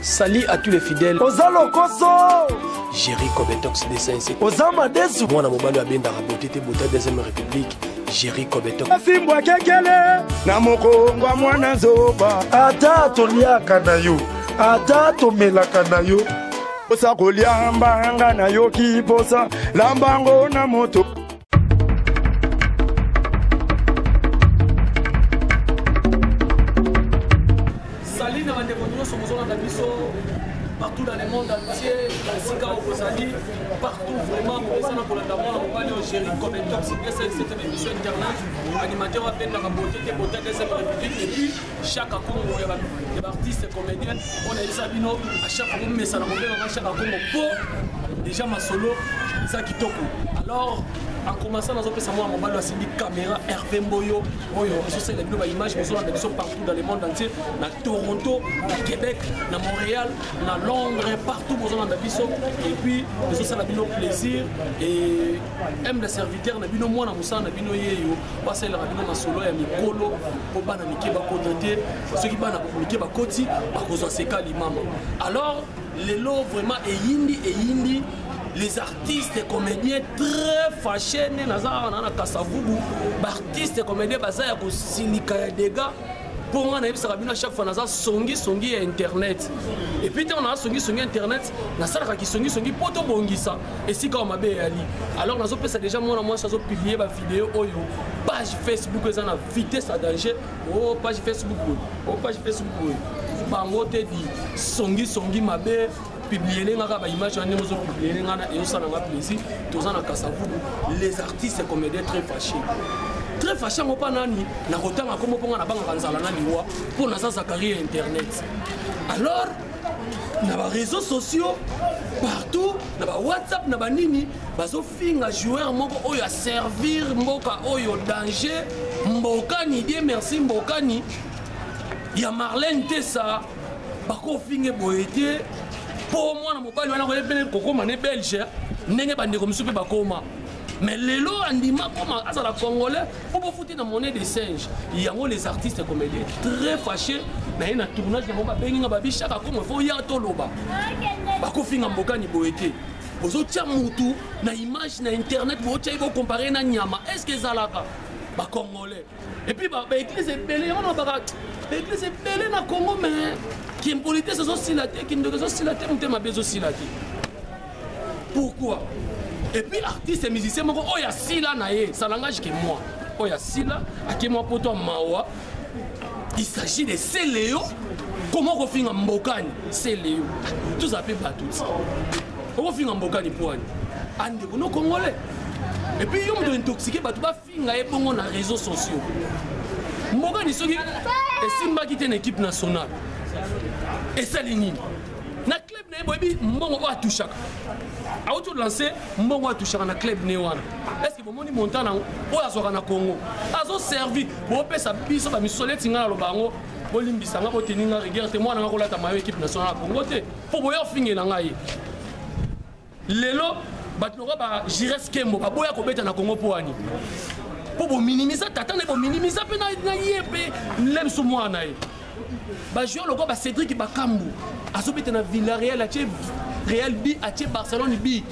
Salut à tous les fidèles. Oza lokoso. Jerry Kobetox DCNC. Oza madesu. Mwana mobali abendaka beauté te beauté deuxième république. Jerry Kobetox. Simbwa kekele na mokongwa mwana zoba. Ata toliaka na yo, ata tomelaka na yo. Posa kolia mbanga nayoki posa lambango na moto. Salut na bandeko nyonso bozolanda biso partout dans le monde entier, esika oyo bozali partout vraiment bomesana kolanda mwana mobali oyo Jerry Cometox DSL émission internet animateur abendaka beauté te beauté deuxième république et puis chaque Congo ya baartiste comédien oyo nayebisa bino à chaque fois bomesana kobengaka chaque Congo po déjà masolo eza kitoko. Alors en commençant nazopesa mwana mobali asimbi caméra Hervé Mboyo oyo azosalela bino baimage bozolanda biso partout dans le monde entier, na Toronto, na Québec, na Montréal, na Londres, partout bozolanda biso et puis ezosala bino plaisir et aime le serviteur na bino mwana mosala na bino yeyo basalelaka bino masolo ya mikolo mpo bana mike bakota te, soki bana mike bakoti bakozwa seka limama. Alors lelo vraiment eyindi eyindi les artistes comédiens très fâchés nde naza awa na Kasavubu, baartiste comédien baza ya kosilika ya dégâts mpo nga nayebisaka bino chaque fois naza songisongi ya internet et puis ntango naza songisongi ya internet nasalaka kisongisongi mpo tobongisa esika oyo mabe eyali. Alors nazopesa déjà mwana mwasi azopublie bavideo oyo page Facebook eza na vitesse ya danger. O page Facebook oyo, o page Facebook oyo bango te di songisongi mabe publier nga kaka baimage wana ndenge ozopublier nga na ezosala nga plaisir. Toza na Kasavubu, les artistes comédiens très fâchés, très fâché yango mpa nani nakotanga kombo mpo nga nabangaka nzala na liwa mpo naza Zakari ya internet. Alors na baréseaux sociaux partout, na bawhatsapp na banini, bazofinga joueur moko oyo aservir mboka oyo danger Mbokani, die merci Mbokani ya Marlène Tessa, bakofinge boye te mpo mwana mobali wana koyebele kokoma ne belge ndenge bandeko mosusu mpe bakoma, mais lelo andima koma azala congolais mpo bofuti na monnaie de singe yango. Les artistes comédiens très fâchés na ye na tournage yango babengi nga babi chaka kongo fo ya toloba bakofinga Mbokani boye te, bozotia mutu na image na internet, botia ye bocompare na nyama, est ce que ezalaka bacongolais? Et puis baéglise ebele yango nalobaka baéglise ebele na Congo, mais kimpolitesse ezosila te, kindoki ezosila te, motema mabe ezosila te, pourquoi? Et puis artiste musicien moko oyo asila na ye, ça langage que moi oyo asila ake mwa poto ya mawa, il s'agit de Seleo. Comment kofinga Mbokani Seleo? Tozala mpe bato ti okofinga Mbokani po ani andeko no congolais. Et puis yo moto intoxiqué bato bafinga ye bongo na réseaux sociaux. Mbokani soki esimbaki te na équipe nationale, esali nini na club na ye? Boyebi mbongo oyo atushaka, auti olance mbongo oyo atushaka na club ne wana, est ce que bomoni montant nango oyo azwaka na Congo azoservi? Bopesa biso bamisolo eti ngai naloba yango, bolimbisa nga, boteni nga rigueur te, mwana nga kolata mayo équipe nationale ya Congo te mpo boya ofingela ngai lelo. Bato lokola ba Jires Kembo baboya kobeta na Congo mpo wani? Mpo bominimiza tata na ye, bominimiza mpe na ye mpe lemsu mwana na ye. Bajoueur lokola ba Cédric Bakambu azobeta na Villarreal, atie Real b, atie Barcelone b,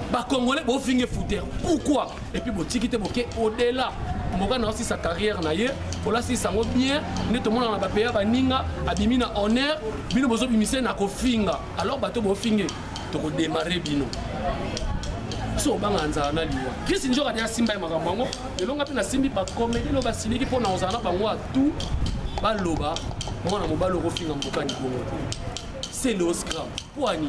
bacongolais bofinge fouter, pourquoi? Et puis botiki te, boke au-delà. Mboka na osisa carrière na ye, olasisa yango bien nde tomonaka na bapeya baninga abimi na honneur, bino bozobimisa na kofinga. Alors bato bofinge, tokodemare bino so obanga nzala na liwa. Krist njoka de asimba ye makambo yango elonga mpe nasimbi bacomédie no basiliki mpo na kozala na bango atu baloba mwana mobali okofinga Mbokani bongo te, c'est le oscram mpo ani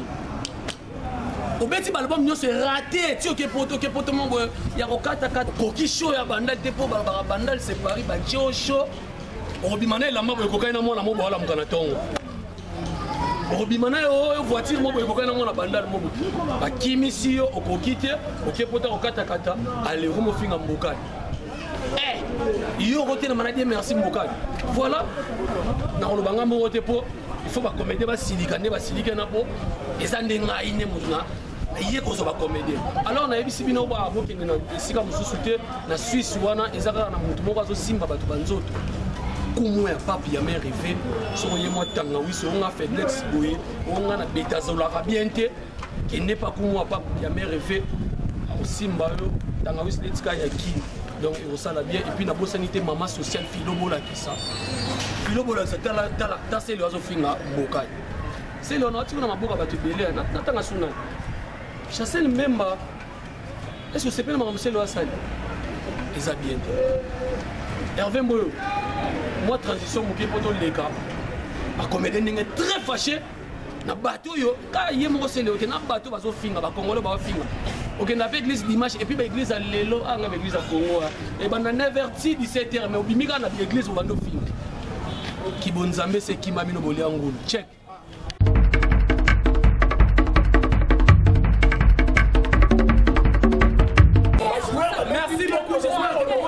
obeti baalbum nyonso erate ti oke poto, oke poto mo boye ya kokatakata koki show ya Bandal te mpo balobaka Bandal c'est Paris, batie show okobima na elamba boye ekokai na mwana mo boye alamuka na ntongo, okobima na yo oyo voiture mo boye ekokai na mwana Bandal mo boye bakimisi yo, okoki te oke pota kokatakata alero mofinga Mbokani yo okotelema na die merci Mbokani. Voilà, nakoloba nga moko te mpo il faut bacomédien basilika nde basilika na mpo eza nde ngai nde moto na ye kozwa bacomédien. Alors nayebisi bino bokende na esika mosusu te, na Suisse wana eza kaka na motu moko azosimba bato banzoto. Kumu ya pape ya mère Rive, soko ye mwa tangawisi, onga faiblesse boye, onga na betazolaka bien te, kende pa kumu ya pape ya mère Rive, akosimba yo tangawisi neti kaka ya kini. Donc ekosala bien. Et puis nabosani te mama sociale Philo Bolakisa. Philo Bolakisa tala tala taseli azofinga Mbokani. Sele wana atika na maboka bato ebele natanga suna. Chancel Mbemba, est-ce que sepela makambo Sele asali? Eza bien te. Hervé Mboyo, moi transition moke mpo toleka bacomédien ndenge très fâché na bato oyo kaka ye moko Sele te na bato bazofinga bacongolais baofinga okenda mpe église dimanche et puis baéglise ya lelo anga baéglise ya Congo ebanda 9h ti 17h mais obimi kaka na baéglise obanda ofinga kibonzambe se ekima bino bolia ngulu check. Merci beaucoup, j'espère que vous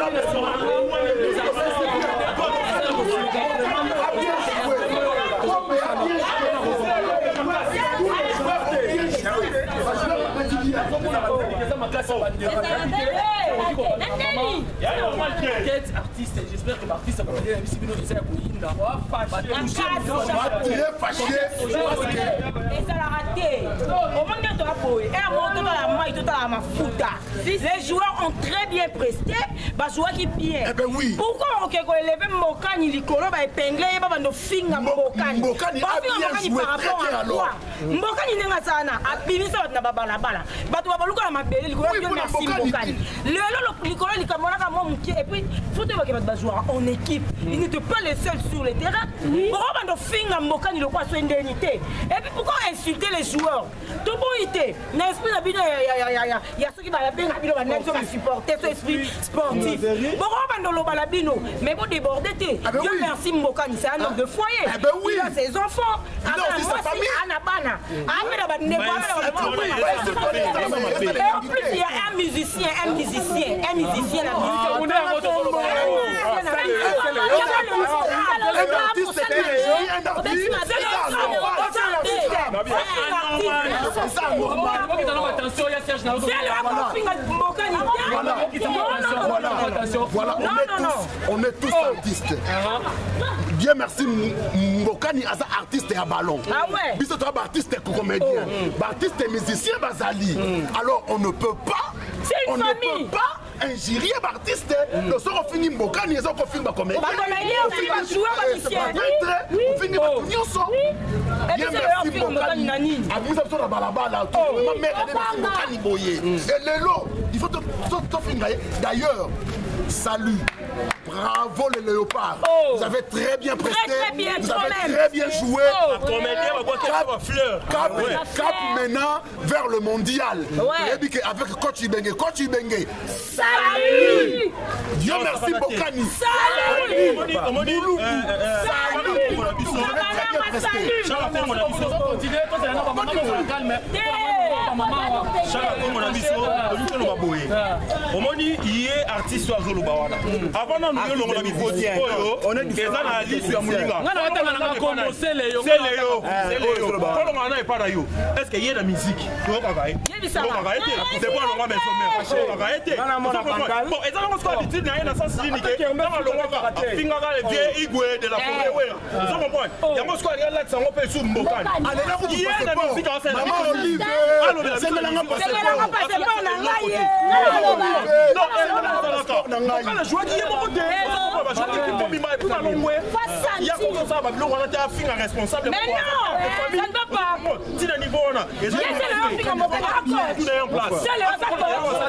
Tête artiste, j'espère que l'artiste a Ezalaka te, omoni nde toya boye ere moko totala mai, totala mafuta. Les joueurs ont très bien presté, bazwaki bien. Eh ben oui. Pourquoi okoki koeleve Mbokani likolo, baepingle ye, babando finga Mbokani? Mbokani a Bafinga bien Mbokani joué, par très rapport bien à alors. quoi? Mbokani ndenge azala na abimisa bato na babalabala, bato babaluka na mabele likolo. Oui, Dieu mpona merci. Mbokani. Mbokani lelo likolo likambo naka mwa moke. Et puis faut toyebake bato bazwaka en équipe, il n'était pas le seul sur le terrain. Pourquoi bando finga Mbokani lokola so endeni te? Et puis pourquoi insulter les joueurs? Toboyi te na esprit na bino ya soki babenga bino banani, so basupporter so esprit sportif, boko bando loba na bino, mais bodéborde te. Ah ben Dieu oui. merci, Mbokani, c'est un homme de foyer. Ah ben oui. Il a ses enfants. Il a Aza na aussi sa mwasi, famille. ana bana, amela bandeko, amela. Oui, Et en plus, il y a un musicien, un musicien, un musicien, la musique. Un artiste, un artiste, c'est ça, normal. Voilà, voilà, on Non, est non, tous, on est tous artistes. Dieu merci, Mbokani aza artiste ya ballon. Ah ouais. Biso toza baartiste comédien, baartiste musicien bazali. Alors on ne peut pas, C'est une on ne famille. peut pas injurier baartiste. Donc soki ofingi Mbokani, eza kofinga bacomédien. Bacomédien, ofingi bajoueur, bamusicien. Oui. Ofingi bato nyonso. Et Bien puis, c'est merci leur film, Mbokani Mbokani. na nini? Abimisa biso na balabala. Ma mère elle merci Mbokani boye. Et lelo, il faut tofinga ye. D'ailleurs, salut. Bravo les Léopards. Oh. Vous avez très bien presté. Très, très bien, Vous avez toi-même. très bien joué. Oh. Comédien babwaki Cap, bafleur. cap, cap maintenant vers le mondial. Ouais. Et puis avec coach Ibenge, coach Ibenge. Salut. Dieu merci Mbokani. Salut. Omoni. Mouloubou. Salut. Vous avez très bien presté. Chala Kongo na biso, Chala Kongo na biso, tolingi toloba boye. Omoni ye artiste oyo azoloba wana, avant nanu yo longola bikoti oyo eza na lisu ya moninga. Nga na watanga nanga kombo, Sele yo. Sele yo, Sele yo, tolongana na epa na yo. Est ce que ye na musique toyokaka ye? Yebisaka. Toyokaka ye te. C'est bon, alongwa maison mère, toyokaka ye te. Bon, eza nango sikoyo habitude na ye na sens nini ke ntango alongwaka afingaka le vieux Igwe de la forêt Wera. Ozo comprendre yango sikoyo alingi alatisa yango mpe su Mbokani. Alela kutu Ye na passeport. musique aosala. Maman Olive. Alobela biso Sengelanga na Sengelanga passeport. passeport na ngai ye. Non, Na ngai. Mbokani ajouaki ye moko te, bajouaki équipe mobima et puis alongwe ya kokosala babiloko wana te, afinga responsable. Mais non, ça ne va pas. Ntina niveau wana Ye Sele yo finga Mbokani encore. tout en place. Sele yo d'accord.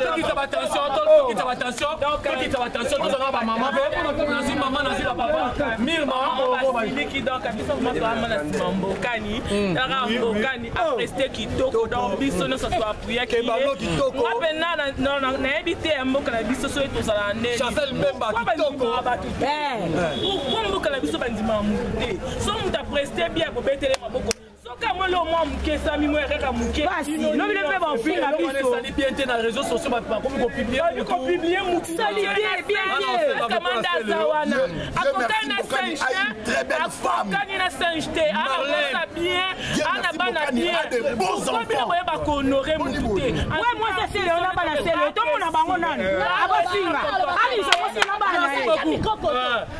Tokita batension, tokita batension, tokita batension, tozanga bamama mpe nazwi mama, nazwi ba papa Mirma. Basiliki, donc biso vraiment toama na nsima Mbokani. Taka Mbokani apreste kitoko, donc biso nyonso toapuyaki ye. Nga mpena nayebi te ya mboka na biso soki tozala ndeni. Chancel Mbemba, Pourquoi kitoko. bandimaka bato te? Pourquoi mboka na biso bandimaka motu te? So moto apreste bien, kobetele maboko. So Soki mwa lo mwa moke esami mwa kaka moke. Pasi. Lobi le mpe bafinga biso. Esali bien te na réseaux sociaux bakomi kopublier Bakomi kopublier mutu. Sali bien, bien, bien. Kamanda aza wana. Akokani na Bokani singe a une très te. belle femme. Akokani na singe te. Ana bien. Dieu Ana merci, bana Bokani bien. a de beaux Pourquoi bino enfants. boyeba kohonorer mutu te? We mwasi asele ona bana sele tomona bango nanu akofinga abimisa mwasi na bana na ye.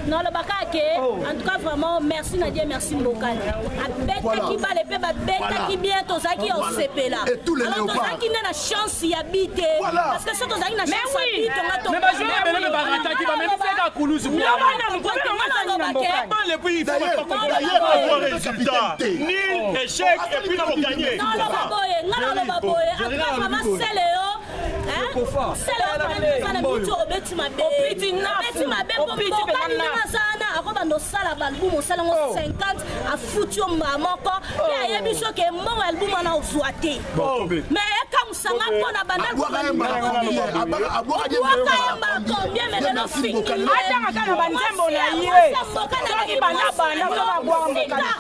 Nalobaka ke en tout cas vraiment merci na Dieu, merci Mbokani abetaki bale mpe babetaki bien, tozalaki ya osepela. Et tous les Alors léopards. tozalaki nde na chance ya bi te, parce que so tozalaki na chance ya bi tonga. Mais bajoueur ebele mpe barataki, bamemisaka kulusu. D'ailleurs, Avoir d'ailleurs, résultat. Nul, échec, et puis on gagner. Naloba boye, nga naloba boye, en tout cas vraiment sele yo sele yo na miti obeti mabe, Opiti nafu. obeti mabe mpo Opiti Mbokani mpenza ndenge nafu. aza wana akobanda osala baalbum, osala yango 50, afuti yo mbala moko mpe ayebi soki mbongo ya album wana ozwa te, mais ekamusanga mpo na banda. Abwaka ye mbala combien? Abwaka ye Abwaka mbala ye mbala combien? Mais Dieu lelo merci, fingi Mbokani. ye. Atanga kaka na banzembo na ye. Soki banda banda so babwaka Mbokani.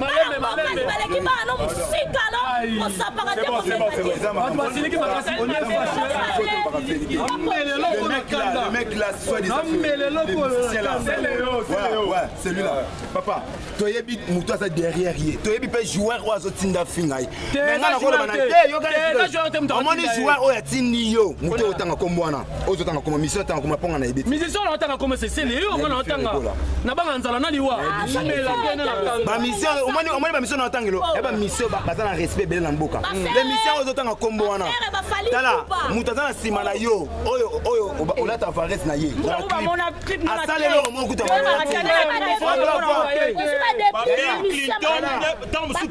Bana Mbokani baleki bana no mosika no kosapaka te, komeka te. Bato basiliki makasi. On est fâché. Le mec là, le mec là, soi-disant. Namelelo Le musicien là. C'est Léo, c'est Ouais, Léo. ouais, celui-là. Papa, toyebi moto aza derrière ye, toyebi mpe joueur oyo azotinda finga ye. Te, Mais nga eza nakoloba na joueur te. te, yoka Te, eza joueur te, moto omoni atinda ye. joueur oyo atindi yo, moto oyo otanga kombo wana, oyo ozotanga kombo mission, otanga kombo mponga na yebi te. Musicien oyo naotanga kome sesele yo nga naotanga na banga nzala na liwa mela te na kanga. Bamission, omoni bamission na otangelo ya bamission, baza na respect ebele na mboka. Le mission oyo ozotanga kombo wana, Bafere, bafali tala kupa. moto aza na nsima na yo, oyo olata varese na ye Mutu bamona clip na asala te. eloko moko kuta. Bill Clinton, ntango mosusu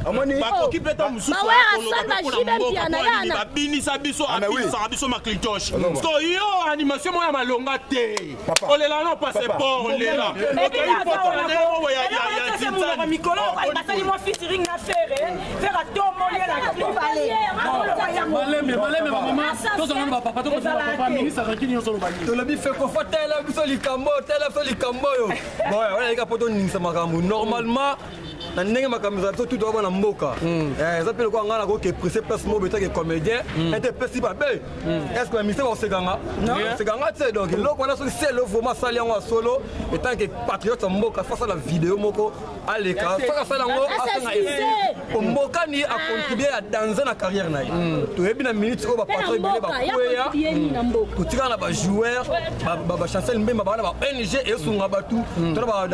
Omoni bakoki mpe ntango mosusu Bawera akoloba Samba, mpe mpona Jibe mboka Mpiana, mpo nini yana. babinisa biso, Ah, mais oui. abinisaka biso Maclintosh. So yo animation moko ya malonga te, Papa. olela no passeport, olela Epi monoko mikolo basali mwa featuring na Fere, Fere atomboli ye na clip ale. Malembe, malembe, bamama, tozala na bapapa, tokozala bapapa ministre akaki nyonso oloba nini? Tolobi Fekofa, tala biso likambo oyo, tala biso likambo oyo. Bon, wana yeka mpo toningisa makambo normalement na ndenge makambo ezala. Biso tutu bana mboka. Eza mpe lokola ngai nakoki presse place moko betake comédien ete epesi babe, est ce que baministre bakosekanga sekanga te? Donc eloko wana, soki sele vraiment asali yango ya solo etant que patriote ya mboka, faut asala video moko aleka, soki asala yango asenga As'excuse. Mbokani acontribue ya danse na carrière na ye. Toyebi na minute oyo Mpe na bapatron ebele mboka ya bakweya, contribue nini na mboka? kotikala na bajoueur, bachancel Mbemba baa na ba ONG esunga bato,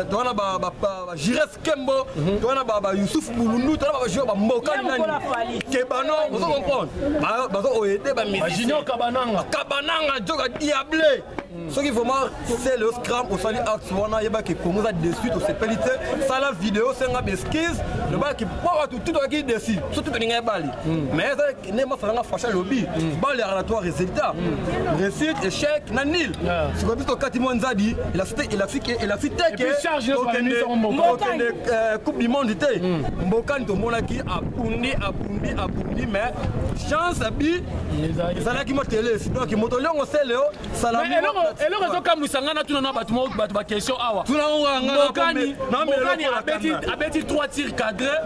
toza na bagires Kembo, toza na bayusuf Bulundu, toza na bajoueur bambokani Ye mokolo nani afali. Kebano, ozo comprendre, bazo oede. Junior Kabananga. Kabananga joka diable. Soki vraiment sele scram osali acte wana, yebaki Kongo eza déçu, tosepeli te. Sala video, osenga baexcuse, lobaki po bato tu tokaki déçu, surtout tolinga ebali. Mais eza nde masalanga franchement, alobi baleyaka na trois résultats: réussite, échec na nil. Sikoyo biso tokati mwa nzadi elakisi te Et puis charge nyonso bamemisi yango mboka. tokende Coupe du monde te. Mbokani tomonaki abundi, abundi, abundi, mais chance abi ezalaki mwa telesi. Donc moto liongo sele o Mais eloko ezokamwisa ngai, natuna na bato moko, bato baquestion awa. Tuna ngo nga na Mbokani na Mbokani meloko na kanda. abeti 3 tirs cadrés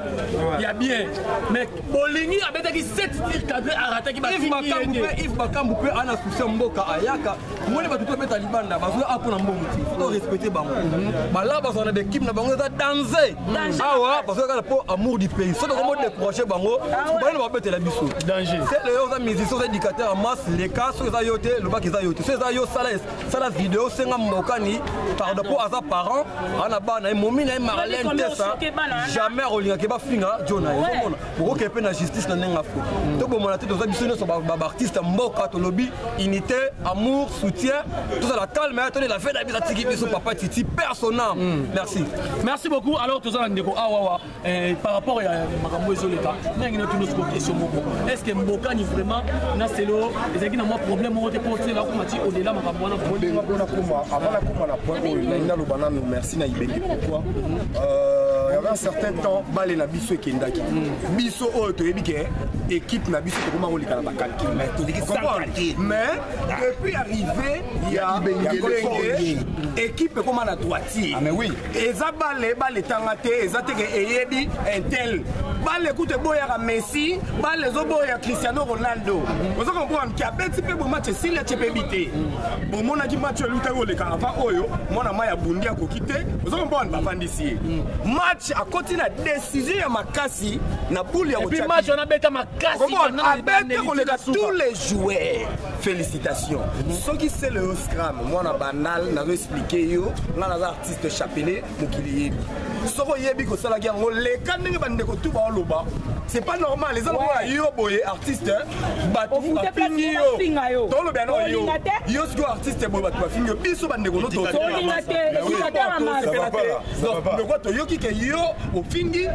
ya bien, mais bolingi abetaki 7 tirs cadrés, arataki. Yves Makambu mpe, Yves Makambu mpe ana souci ya mboka, ayaka moni bato to abeta libanda, bazoya apo na mbongo ti faut to respecter bango. Bala bazala na baekipe na bango, eza danger. Awa bazoya kaka mpo amour du pays. So tokomo décourager bango, bana babetela biso. Danger. Sele yo oza musicien, oza éducateur ya masse, leka. Soki eza yo te, lobaki eza yo te. Soki eza yo, sala sala video, senga Mbokani pardon, mpo aza parent, aza na bana ye, momi na ye Marlene combien Tesa. osoke bana wana? Jamais akolingaki bafinga jo na ye. Ozomona, okoke mpe na justice na ndenge afo tobomana te. Toza biso nyonso baartiste ya mboka, tolobi unité, amour, soutien, tozala calme, tolela fe na biso atiki biso papa Titi persona. Merci. Merci beaucoup. Alors toza na ndeko awawa par rapport ya makambo ezoleka ndenge natuna siko question moko: est ce que Mbokani vraiment na selo ezalaki na mwa problème moko te mpo selo akoma ti au-delà makambo wana? Nga mpona koma, avant nakoma na point oyo, nalingi naloba nano merci na Ibenge. Pourquoi? Pendant un certain temps, balle na biso ekendaki. Biso oyo toyebi ke équipe na biso tokoma koleka na bacalcul. Mais depuis arrivé ya Ibenge, équipe ekoma na droitier. Ah, mais oui. Eza balle, balle etanga te, eza te ke eyebi un tel. Balle kutu eboyaka Messi, balle ezoboya Cristiano Ronaldo. Ozo comprendre ke abeti mpe bo match esili, atie mpe bi te. Bomonaki match oyo elutaki koleka avant oyo, mwana mai abundi akoki te. Ozo comprendre, bavandisi ye. Match akoti na décision ya makasi na boule ya Et puis kotia match wana abeta makasi. Comprendre, abeta koleka tous les joueurs. Félicitations. Soki c'est le scram, mwana banal nazo expliquer yo, nga naza artiste chapelet mokili yebi. Soki oyebi kosalaki yango leka ndenge bandeko tu baoloba, c'est pas normal. Eza lokola yo boye artiste, bato Ofute place bafingi moko bafinga yo. yo, toloba yango yo, Olinga te? yo sikoyo artiste boye bato bafingi yo, biso bandeko no Olinga te, elinga te ya mama. Lokwa toyoki ke yo ofingi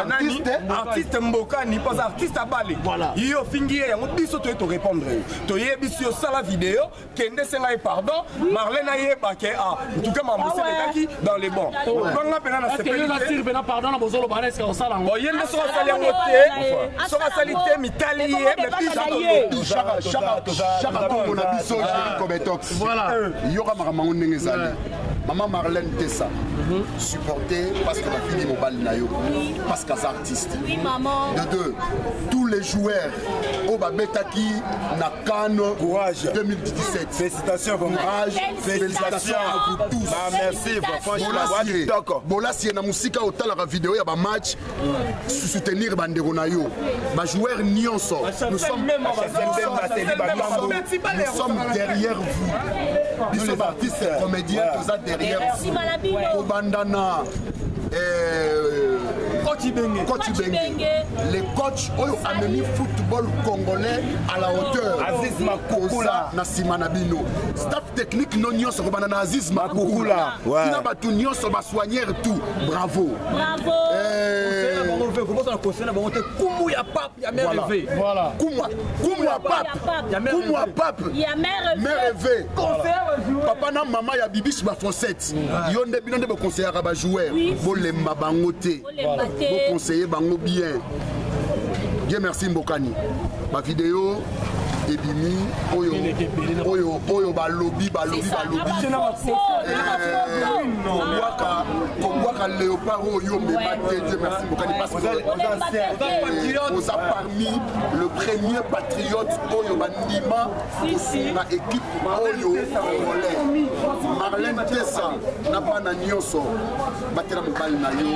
nani artiste Mbokani, mpo aza artiste abale, yo ofingi ye, yango biso toye torépondre yo, toyebisi yo sala video, kende senga ye pardon. Marlène ayeba ke ah, en tout cas mambo eselekaki dans les bons. Banga mpena na Est-ce que yo na siri mpena pardon na bozoloba wana, eske osala yango? Bon, ye nde soki asali yango te, soki asali te, mitali ye, mais biso Chaka Kongo na biso, Jerry Kobetox. Yoka makambo yango ndenge ezali. Mama Marlène Tessa, supporter parce que bafingi mobali na yo parce qu'aza artiste. Oui, maman. De deux, tous les joueurs oyo babetaki na CAN Courage. 2017, Félicitations, vraiment. courage, félicitations à vous tous. Bah, merci, franchement, Bolasie, kitoko. Bolasie na mosika, otalaka video ya bamatch, soutenir bandeko na yo, bajoueur nyonso. Nous sommes, nous sommes derrière vous. Biso baartiste comédien toza derrière vous. Nsima na bino. Kobanda na Coach Ibenge. Coach Coach Ibenge, Ibenge. le coach oyo amemi football congolais à la hauteur. Aziz Makukula. Koza na nsima na bino, staff technique no nyonso, kobanda na Aziz Makukula Makukula, ouais. tina bato nyonso basoignere tout, bravo. Bravo. Kobosa na conseil na bango te, kumu ya pape ya mère Voilà. Eve. Kumwa, kumwa pape, Pape. kumwa pape, Ya mère. Mère Eve, papa na mama ya Bibiche Bafonsette, yo nde bino nde boconseillaka bajoueur, bolemba bango te, Bolemba te. boconseiller bango bien bien. Merci Mbokani. Bavideo ebimi oyo oyo oyo balobi balobi balobi kobwaka kobwaka léopard oyo omema te. Dieu merci Mbokani, parce que oza parmi le premier patriote oyo bandima kosunga équipe oyo congolais. Marlène Tessa na bana nyonso, batela mobali na yo,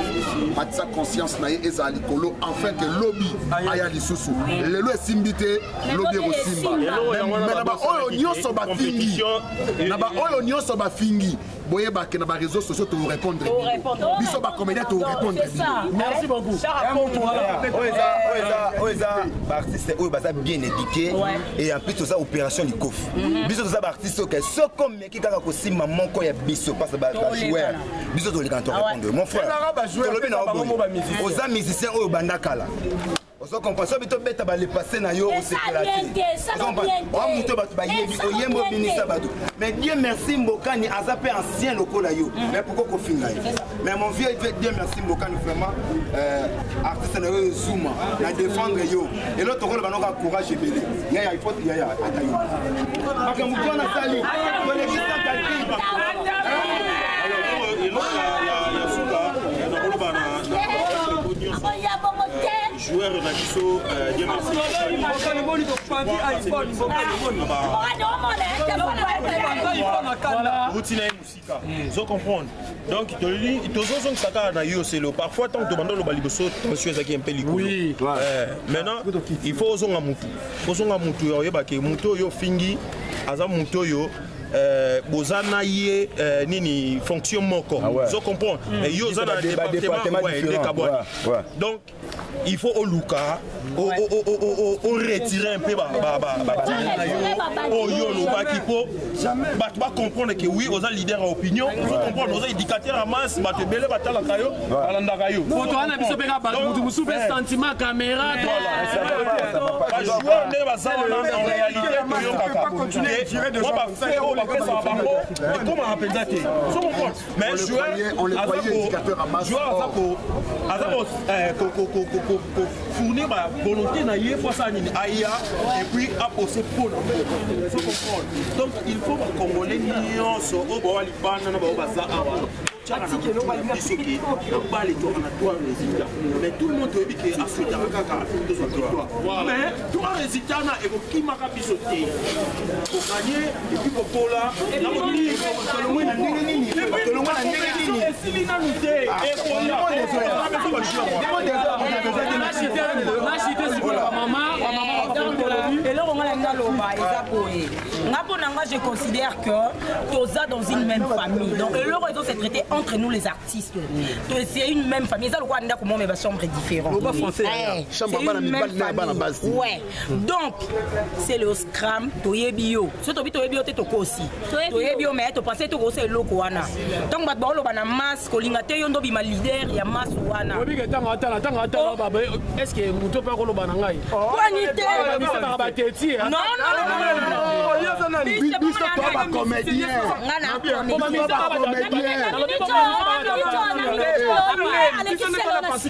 matisa conscience na ye ezala likolo, enfin ke lobi aya lisusu. Lelo esimbi te, lobi ekosimba. Mais na baoyo nyonso bafingi, na baoyo nyonso bafingi, boyebake na baréseau sociaux torépondre bino, biso bacomédien torépondre bino. Merci beaucoup. Oyo eza baartiste oyo baza bien éduqué et en plus toza opération likofi. Biso toza baartiste oyo ke soki omeki kaka kosimba moko ya biso, parce bajoueur biso tolekana, torépondre. Mon frère, tolobi na yo boye, oza musicien oyo banda kala, ozo comprendre, soki tobeta balepasse na yo, osepela te. Oa moto bato bayebi, oyembi, obinisa bato. Mais Dieu merci Mbokani aza mpe ancien lokola yo, mais pourquoi kofinga ye? Mais mon vieux, Dieu merci Mbokani, vraiment artiste na yo ezuma na défendre yo. Elo tokoloba noka courage ebele, yaya, il faut yaya ata yo makambo to wana asali tolekisa calcul. Eloko ya suka nakoloba na Oya bongo te. joueur na biso, Dieu merci. Mbokani omona Uti na ye mosika, ozo comprendre. Donc tozozongisa kaka na yo selo. Parfois ntango tobanda oloba liboso, tension ezalaki mpe likolo. Maintenant il faut ozonga mutu, ozonga mutu ya oyebake mutu oyo ofingi aza mutu oyo boza na ye nini, fonction moko. Ah ouais. Ozo comprendre? Yo oza na Biso ba département département ouais, différent. ndekabwani. Ouais. Donc Il faut oluka oretirer un peu badinga na yo oyo olobaki, mpo bato bacomprendre ke oui, oza leader ya opinion. Ozo comprendre, oza éducateur ya masse, bato ebele batalaka yo, balandaka yo. Foto wana, biso mpe kaka bato, mutu mosusu mpe sentiment caméra. Bajoueur ndenge baza wana, en réalité toyokaka mwa bafait oyo bapesaka bango ekomaka mpenza te. Ozo comprendre, mais joueur aza kofournir bavolonté na ye, fo asala nini, aya et puis apose mpo na mboka. Ozo comprendre, donc il faut bacongolais nyonso oyo bawa libanda na bao baza awa tiaka na mutu na biso ke na bale toaka na trois résultats. Mais tout le monde toyebi ke asouhaitaka kaka tozwa victoire, mais trois résultats na ekokimaka biso te, kogagner et puis kopola. Tolongwe na ndenge nini? Tolongwe na ndenge nini? Esili nanu te. Nachite sikoyo bamama, bamama. Eloko nga nalinga loba eza boye: nga, mpo na nga, je considère que toza dans une même famille. Donc eloko ezo se traiter entre nous les artistes, c'est une même famille. Eza lokola ndako moko, mais bachambre différent. Loba français. C'est une même famille, ouais. Donc c'est le scram. Toyebi yo, so tobi toyebi yo te, tokosi toyebi yo, mais topense tokosa eloko wana. Ntango bato baoloba na masse, kolinga te yo ndo bima leader ya masse wana. Obike ntango atala, ntango atala baba, est ce que moto mpe akoloba na ngai? Kwani te. Bamisakaka bateti. Non, non, non. Biso to bacomédien. Nga na Biso bacomédien.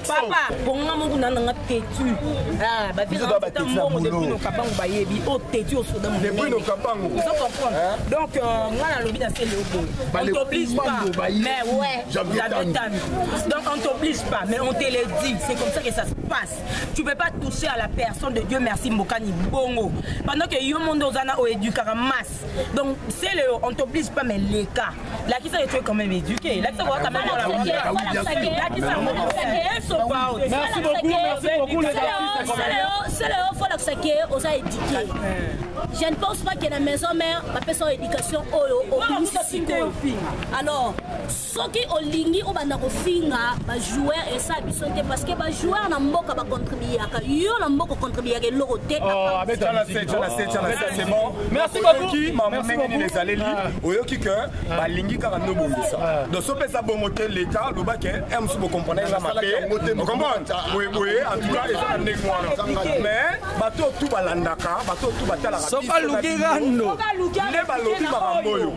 Papa, bonga moko na nanga tetu. Biso to bateti na Bavinga boulot. Kabango, bayebi o tetu osoda. Depuis nos Kabango. Ozo comprendre, donc nga nalobi na sele oboye, on t'oblige pas, mais ouais, Xavier Xavier Tami. Donc on t'oblige pas, mais on te le dit, c'est comme ça que ça se passe. Tu peux pas toucher à la personne de Dieu merci Mbokani bongo pendant que yo mondo ozana oéduquaka masse. Donc c'est le, on t'oblige pas, mais les cas lakisa que tu es quand même éduqué, lakisa quand même. Lakisa. Merci beaucoup, merci beaucoup les artistes. Sele oyo folakisa ke oza éduqué. Je ne pense pas ke na maison mère bapesa yo éducation oyo obimisi sikoyo. Alors soki olingi obanda kofinga bajoueur, esa biso te, parce que bajoueur na mboka bacontribuaka. Yo na mboka ocontribuaka eloko te. Tala se, tala se, tala se, c'est bon. Merci beaucoup. Oyoki mama Merci ndenge nini beaucoup. ezaleli, oyoki ke balingi kaka nde obongisa. Donc so mpe eza bongo te, leta alobaki e mosusu bocomprendre eza mabe, ocomprendre boyeboye. En tout cas eza na ndenge wana, mais bato oyo tu balandaka, bato oyo tu batalaka Soki biso na aluki bino, rando. nde balobi makambo oyo.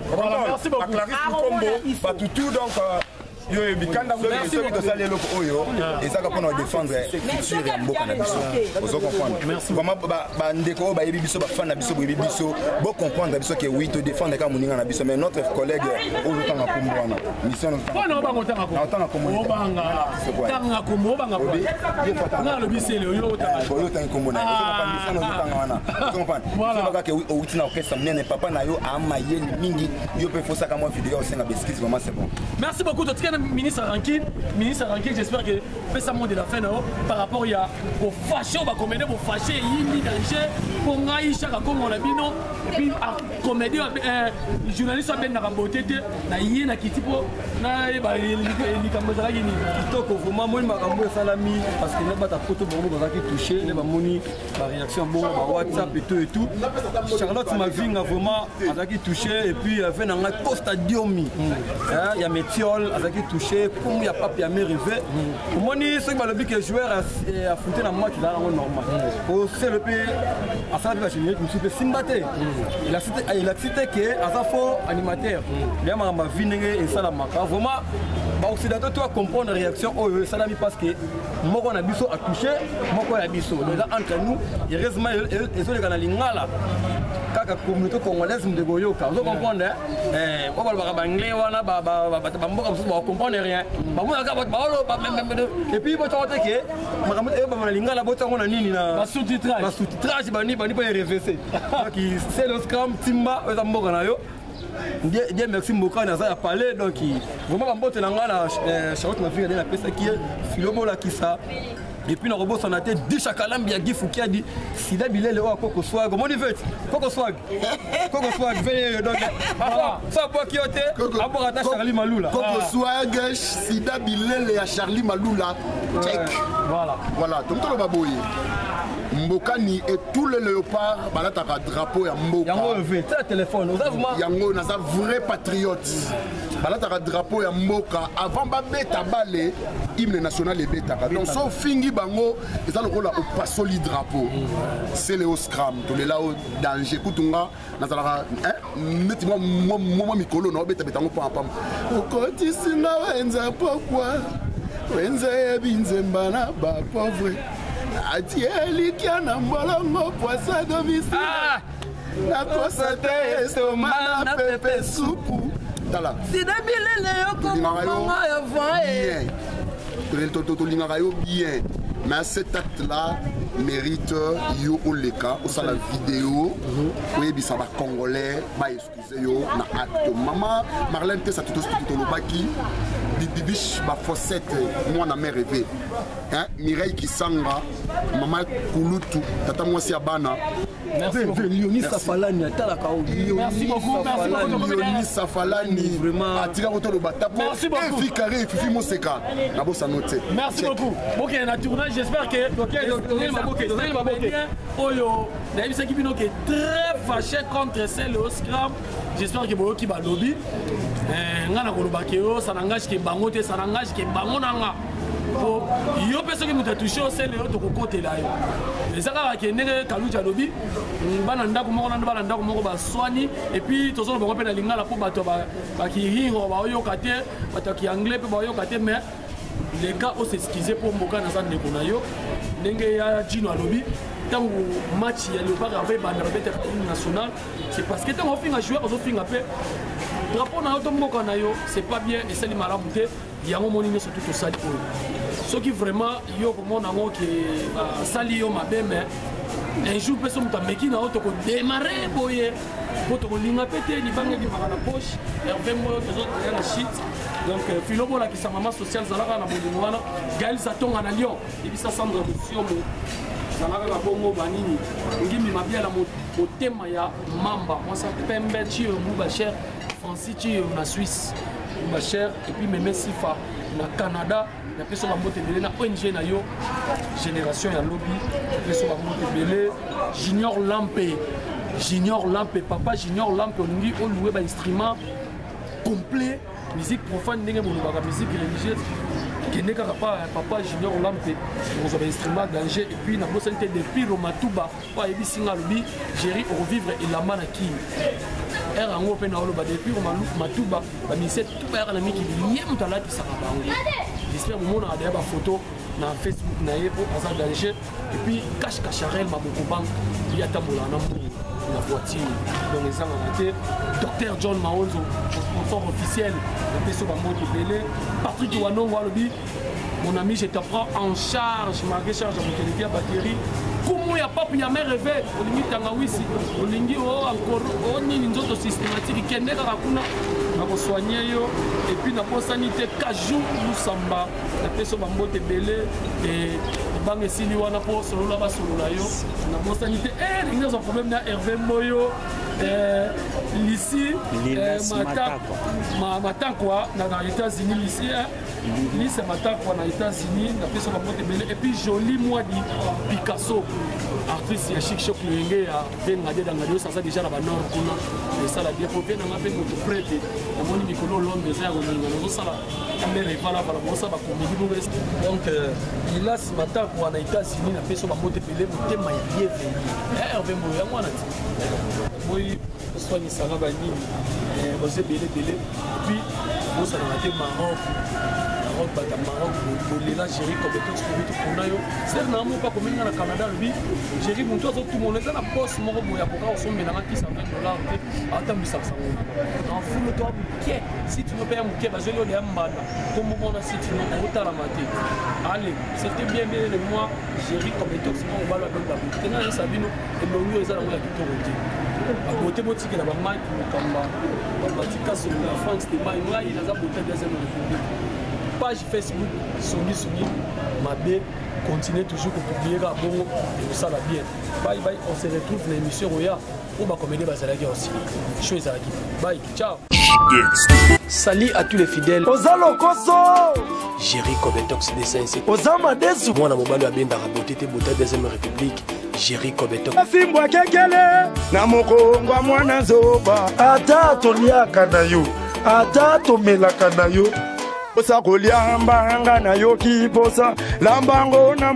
Merci beaucoup. Baclarisse Lukombo, batutu, donc yo oyebi kanda. Soki tosali eloko oyo, ezaka mpona kodéfendre culture ya mboka na biso. Ozo comprendre, vraiment bandeko oyo bayebi biso, bafan na biso, boyebi biso, bocomprendre biso ke oui, todéfendre kaka moninga na biso. Mais notre collègue oyo ozotanga kombo wana, mission. Mpona obanga otanga kombo? Otanga kombo. Obanga tanga kombo, obanga nga alobi sele oyo otanga. Oyo otangi kombo na ye, mission ozotanga wana, ozo comprendre kaka ke outi na orchestre monene, papa na yo amayeli mingi, yo mpe fosaka mwa video osenga baexcuse. Vraiment, c'est bon. Merci beaucoup. Totika na ministre Rankin. Ministre Rankin, j'espère que pesa mot de la fin na yo par rapport ya kofâcher oyo bacomédien bofâcher, eyindi danger mpo ngai chaka kongo na bino. Et puis comédien, journaliste abendaka beauté te na ye na kiti mpo nayeba likambo ezalaki nini. Kitoko vraiment. Moni makambo esalami parce que na bata poto bango bazalaki touché, nde bamoni baréaction bongo, bawhatsapp et tout et tout. Charlotte Mavinga vraiment azalaki touché, et puis ve na ngai Costa Diomi ya Métiol azalaki touché, kumu ya pape ya Merive. Omoni soki balobi ke joueur afute na match, ezala yango normal. Osele mpe asala mpe bagénérique mosusu mpe simba te, elakisi te ke aza fort animateur ya makambo avi ndenge esalamaka. Vraiment baoccidentaux to acomprendre réaction oyo esalami parce que moko na biso atouché moko ya biso. Donc eza entre nous. Heureusement ezoleka na lingala kaka, communauté congolaise ndeko oyoka, ozo comprendre. Oyo balobaka baanglais wana, bato bamboka mosusu bacomprendre rien, bamonaka bato baoloba. Et puis botango te ke makambo eyobama na lingala, botango na nini, na basous-titrage, bani bani mpo erevese. Donc c'est le scram timba oyo eza mboka na yo. Dieu merci, mboka naza ya palais. Donc vraiment bambote na ngai na Charlotte Mavinga nde napesaki ye filo, bolakisa. Et puis nakobosana te Disha Kalambi ya Gifu Kiadi, Sida Bilele oyo Koko Swag. Omoni vet, Koko Swag. Koko Swag veye donc. Ça abwaki yo te, abwaka ata Charlie Malula. Koko Swag, Sida Bilele ya Charlie Malula. Check. Voilà. Voilà, donc toloba boye. Mbokani et tous les léopards balataka drapeau ya mboka. Yango ve, tala téléphone, oza vraiment Yango naza vrai patriote. Balataka drapeau ya mboka avant babeta bale hymne national ebetaka. Donc so ofingi bango eza lokola opasoli drapeau. Celeo Scram tolela o danger kutu nga nazalaka neti mwa mikolo na obetabeta yango pampam okotisi nga wenza pokwa wenza yebi nzemba na bapauvre atie elikya na mbolongo poisa domicile nakosa te estoma na pepe supu tala Sida Bilele tolingaka yo yokomanga ya vae. bien tolingaka yo bien, mais cet acte là mérite yo oleka osala vidéo oyebisa bacongolais baexcuse yo na acte. Mama Marlène te sa tolobaki bibiche bafossette mwana mare rêvé, hein? Mireille Kisanga, mama kulutu, tata mwasi ya bana. Merci beaucoup. Léonie Safalani atalaka o. Merci beaucoup, merci beaucoup. Léonie Safalani Vraiment. atika kotoloba tapo. Merci beaucoup. Efi carré efifi moseka nabosano te. Merci Check. beaucoup. Ok, na tournage, j'espère que tozali maboke, tozali maboke. Oyo, nayebisaki bino ke très fâché contre Celeo Scram. J'espère que boyoki balobi. Nga na koloba ke yo, ça n'engage ke bango te, ça n'engage ke bango na nga. Po yo mpe soki moto atouche yo Celeo, tokokotela yo. Eza kaka ke ndenge Kaluji alobi, bana ndako moko na bana ndako moko baswani et puis tozoloba bango mpe na lingala mpo bato bakihiro baoyoka te, bato ya kianglais mpe baoyoka te, mais les gars osexcuse mpo mboka naza ndeko na yo. Ndenge ya Jino alobi, ntango match ya Léopard ava ebanda, babetaka hymne national, c'est parce que ntango ofinga joueur, ozofinga mpe drapeau na yo to mboka na yo, c'est pas bien, esali malamu te. Yango moni nyonso tu tosali oyo, soki vraiment yo komona yango ke asali yo mabe, mais un jour mpe so moto ameki na yo, tokodémarre boye mpo tokolinga mpe te libanga ebimaka na poche. Herve Moyo, tozoya na shit. Donc filo bolakisa mama sociale, zalaka na bolingo wana. Gael Zatonga na Lyon, ebisa Sandra Mosiomo, zala kaka bongo. Banini ngimbi mabiala, motema ya mamba, mwasa pembe, Chio Buba cher, Francis Chio na Suisse, Buba cher, et puis Meme Sifa na Canada, napesi bambote ebele na ONG na yo Génération ya Lobi, napesi bambote ebele. Junior Lampe, Junior Lampe, papa Junior Lampe, olingi olouer bainstrument complet, musique profane, ndenge bolobaka musique religieuse, kende kaka pa papa Junior Lampe, okozwa bainstrument danger. Et puis nabosani te depuis Romatuba oyo ayebisi nga, alobi: "Géri, okovivre elamba na Kini ere yango." Mpe na oloba depuis Matuba, bamusicien tu bayaka na mikili, ye moto alatisaka bango. J'espère bomonaka deya bafoto na Facebook na ye mpo aza danger. Et puis Cash Cacharel Maboko Bank, ye atambolaka na mbongo na voiture, donc ezangaka te. Docteur John Maonzo, sponsor officiel, napesi bambote ebele. Patrick Wanongo alobi: "Mon ami, je te prends en charge malgré charge ya mokeleki ya batterie." Kumu ya pape ya mer reve, olingi tangawisi, olingi o encore o nini, nzoto systématique, kende kaka kuna, nakosoigne yo. Et puis nabosani te Kaju Lusamba, napesi yo bambote ebele. Libanga esili wana mpo solola basolola yo. Nabosani te ndenge nazwa problème na Hervé Moyo, Lisi Matakwa na États-Unis, Lisi Lise Matakwa na États-Unis, napesi yo bambote ebele. Et puis Joli Mwadi Picasso, artiste ya Chic Choc Loyenge ya Bengade Dangadi oyo aza déjà na banord kuna, esala bien po mpe nanga mpe moto prete. Namoni mikolo Londres eza ya koninga, nazosala mere evalavala, bosala bacomédie bongo. Donc Lilas Matakwa na États-Unis, napesi yo bambote ebele. Motema ya bienvenu Herve Mboyo, yango wana ti moi oswanisanga banini, baza ebele ebele. Puis bosalaka te Maroc, Maroc, bato ya Maroc bolela Géri compétence kobi tokunda yo ser na mo mpe akominga na Canada, alobi: "Géri, motu azotumona eza na bos moko boye, akoka kosombelanga kisa 20 dollar te, atambwisaka sango na fulu to moke sitino mpe ya moke bazweli oyo ya mbanda kombo mona sitino otalama te." Allez, c'était bien bien le moi Géri compétence moko mobali abengi babote te. Nga nayesa bino, elongi oyo eza nango ya kitoko te, babote botikela bamike Mokamba, babatika solo na France te. Mai ngai naza bote deuxième république. Page Facebook Songi Songi Mabe. Continuez toujours kopublier kaka bongo, ekosala bien. Bye bye, on se retrouve na émission roya oyo bacomédie bazalaki osili show ezalaki. Bye, ciao. Salut à tous les fidèles. Oza lokoso. Jerry Kobetox 207. Oza madesu. Mwana mobali abendaka beauté te, beauté deuxième république. Jerry Kobetox. Afimbwa kekele na mokongwa mwana zoba. Ata toliaka na yo, ata tomelaka na yo. Posa kolia mbanga nayoki posa lambango na.